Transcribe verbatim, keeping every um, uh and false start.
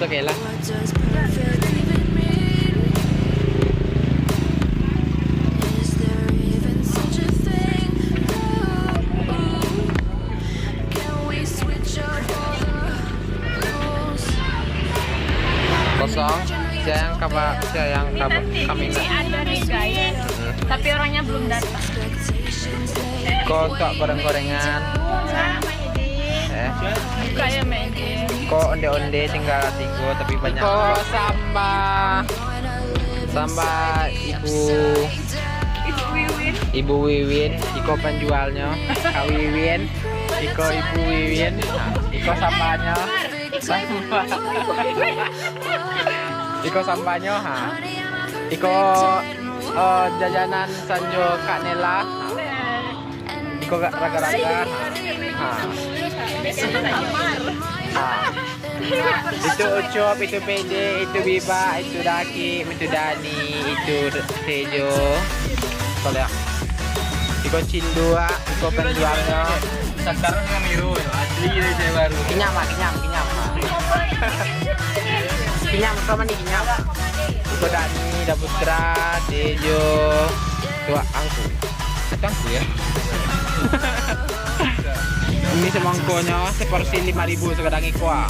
Oke lah. Kosong. Siapa yang kaba-, siapa yang kaba-, kami nak. Ada nih, guys. Hmm. Tapi orangnya belum datang. Kok tak goreng-gorengan? Eh? Buka ya, Medi. Kok onde-onde tinggal tigo tapi banyak. Kok samba. Samba Ibu. Ibu Wiwin. Ibu Wiwin, iko penjualnya. Kak Wiwin, iko Ibu Wiwin. Nah, iko sambanya. Samba. Iko sambanya, ha. Iko, eh, jajanan sanjo Kak Nela. Iko gak raga-raga. Ha. Ha. Itu Ucup, itu Pede, itu Bibak, itu Daki, itu Dani, itu Tejo. Kau lihat. Iko Cindua, iko penjualnya. Sekarang yang miru, asli dari saya baru. Kinyam lah, kinyam, kinyam. Kinyam, kau mandi kinyam. Iko Dani, Daputra, Tejo, Tuak Angku. Atau Angku ya? Ini semangkonyo seporsi lima ribu sakadang iko, ah.